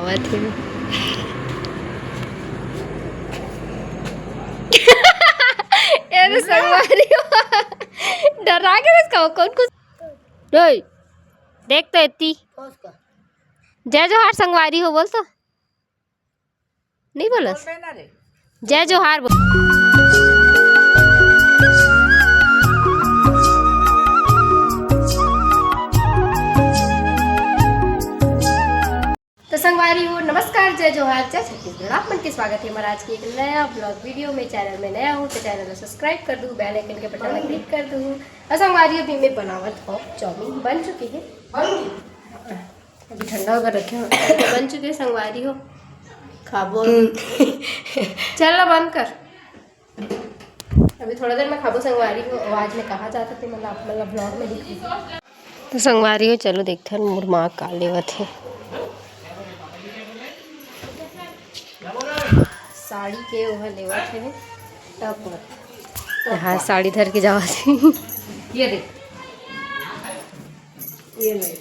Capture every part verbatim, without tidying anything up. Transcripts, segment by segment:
बात है। ये तो संगवारी हो। डरा के बस कहो, कौन कुछ? ओए, देख तो एती। जय जोहार संगवारी हो, बोल तो। नहीं बोलस? जय जोहार बोल। तो संगवारी हो, नमस्कार, जय जोहार, जय छत्तीसगढ़। आप मन के स्वागत है हमारा आज के एक नया ब्लॉग वीडियो में। चैनल में नया हूँ तो चैनल को सब्सक्राइब कर दूँ, बेल आइकन के बटन में क्लिक कर दूँ। और संगवारी, अभी मैं बनावत हूँ चाउमीन, बन चुकी है, अभी ठंडा होकर रखे हो। बन चुके संगवारी हो, खाबो। चल ना, बंद कर। अभी थोड़ा देर में खाबो संगवारी हो। आज मैं कहाँ जाता थे, मतलब, मतलब ब्लॉग में दिखाऊँ। तो संगवारी हो, चलो देखथन मोर माँ का लेवत हे। साड़ी के ओह लेवत हे। टॉप। हाँ, साड़ी धर के जावत हे। ये देख, ये ले।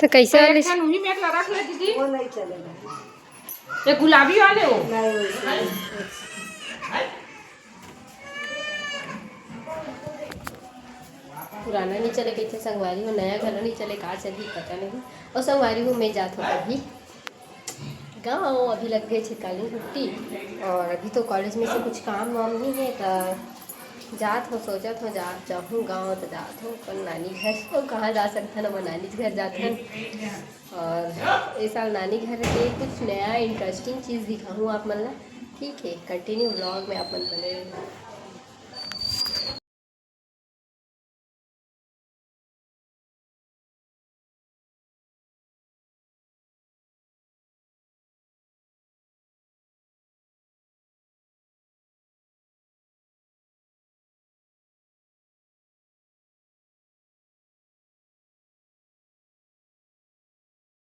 तो कैसे वाली? एक ठन उही में रख ले दीदी। वो नहीं चलेगा। ये गुलाबी वाले हो? नहीं, वैसे नहीं। पुराना नहीं चले, कहिथे संगवारी हो, नया घलो नहीं चले, का चलही पता नहीं। और संगवारी हो, मैं जात हूँ अभी गाँव, अभी लग गए छे काली छुट्टी, और अभी तो कॉलेज में से कुछ काम वाम नहीं है, तो जात हूँ, सोचत हूँ जा जाहूँ गाँव, तो जात हूँ अपन नानी घर। तो कहाँ जा सकथन, अपन नानी घर जाथन। और इस साल नानी घर के कुछ नया इंटरेस्टिंग चीज़ दिखाऊँ आप मन ला। ठीक है, कंटिन्यू ब्लॉग में आप मन बने रहिए।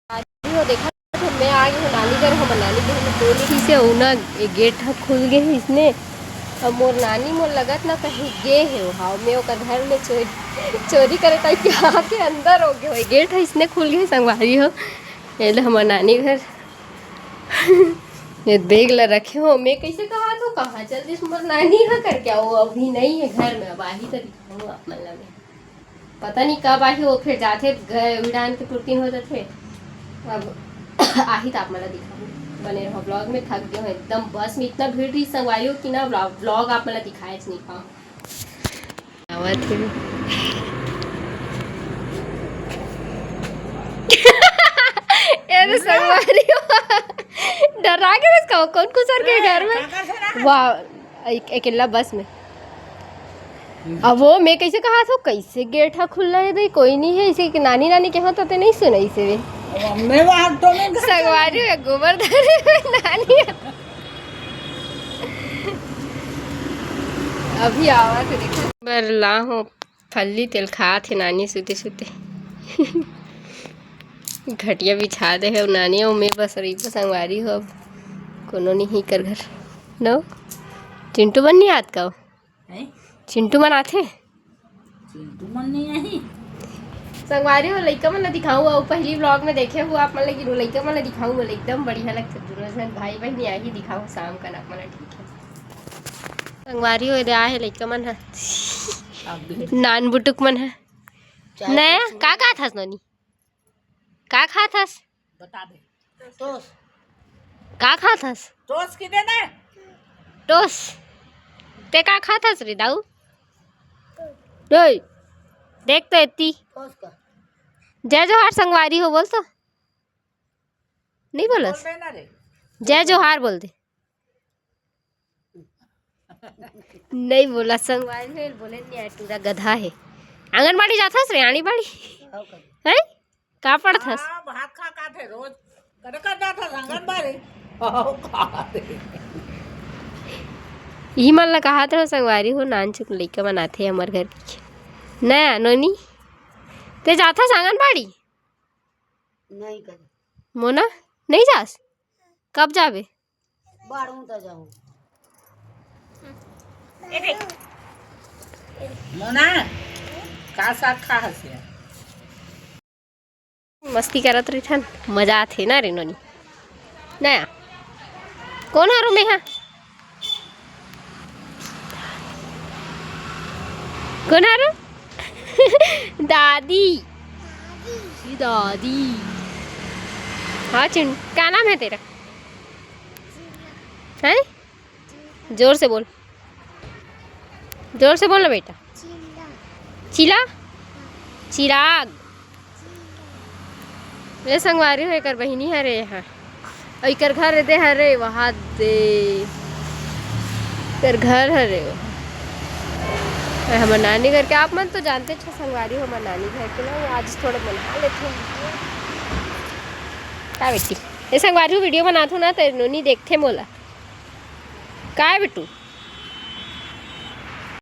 अभी वो देखा तो मैं आ गई हूँ नानी घर, हमर नानी घर में कोई नहीं से हो ना, ये गेट ह खुल गए हे इसने। अब मोर नानी मोर लगत ना कहीं गे हे, हाँ, मैं ओकर घर में चोरी, चोरी करे टाइप के आके अंदर हो गए हो। गेट ह इसने खुल गए, संगवारी हो, ये ले हमर नानी घर। ये बैग ला रखे हो, मैं कैसे कहा तो कहाँ चल दिस मोर नानी ह करके, वो अभी नहीं है घर में, अब आही तो दिखाऊँ आप मन ला मैं। पता नहीं कब आही, वो फिर जाथे, ग-, उड़ान के पुरकिन हो जाथे। अब आही तो आप मन ला दिखाऊँ, बने रहो ब्लॉग में। थक गए हो एकदम, बस में इतना भीड़ रही संगवारी हो कि ना ब्लॉग, ब्लॉग आप मन ला दिखाए नहीं पाऊँ। आवत हे। ये तो संगवारी हो। डरा के बस कहो, कौन कुसर के घर में? वाह, एक-, अकेला बस में। अब वो मैं कैसे कहा था, कैसे गेट हा खुला है भाई, कोई नहीं है, इसे कि नानी, नानी कहा तो ते नहीं सुना इसे वे। अब हमने वहाँ तो नहीं घर संगवारी हो, गोबर धरे हुए नानी। अभी आवा थे, देखो। बर ला हो, फल्ली तेल खात हे नानी सुते सुते। घटिया बिछा दे हे नानी, अउ मैं बस रही संगवारी हो, अब कोनो नहीं कर घर। नो, चिंटू मन नहीं आत का? हैं? चिंटू मन आथे? चिंटू मन नहीं आही। संगवारी हो, लइका मन ला दिखाऊँ, अउ पहली ब्लॉग में देखे हुआ आप मन, लेकिन वो लइका मन ला दिखाऊँ, बोले एकदम बढ़िया लगथे, दोनों जन भाई बहन आही, दिखाऊँ शाम का ना आप मन ला, ठीक है। संगवारी हो, दे आहे लइका मन ह, नान बुटुक मन ह। नया का खात हस नोनी? का खात हस? बता दे। टोस। का खात हस? टोस की दे ना। टोस। ते का खात हस रे दाऊ? ओए, देख तो एती। टोस का। जय जोहार संगवारी हो, बोल तो। नहीं बोलस? बोल दे ना रे। जय जोहार बोल दे। नहीं बोला संगवारी हो, बोले नहीं आए, टूरा गधा है। आंगनबाड़ी जाथस रे, आनी बाड़ी? हैं? का पढ़थस? हाँ, भात खा का थे रोज। कदे कर जाथस आंगनबाड़ी? हाँ, का रे? ई मन ला कहात रहो संगवारी हो, नानचुक लइका मन आथे हमर घर के। नया नोनी, ते जाथस आंगनबाड़ी? नहीं करे। मोना, नहीं जास? कब जाबे? बारहूं त जाऊं। मोना, का साग खा हस यार? मस्ती करत रहिथन, मजा आथे ना रे नोनी? नया कोन हरू में हा? कोन हरू? दादी। दादी। हाँ चिन, क्या नाम है तेरा? हैं? जोर से बोल, जोर से बोल ना बेटा। चिला। चिला? चिराग। ए संगवारी हो, एकर बहिनी हरे यहाँ, अउ एकर घर एदे हरे, वहाँ दे एकर घर हरे। अउ हमर नानी घर के आप मन तो जानते छो संगवारी हो, हमर नानी घर के ना, वो आज थोड़ा मना लेथे। का बेटी? ए संगवारी हो, वीडियो बनाथो ना, तो नोनी देखथे मोला। काय बिट्टू?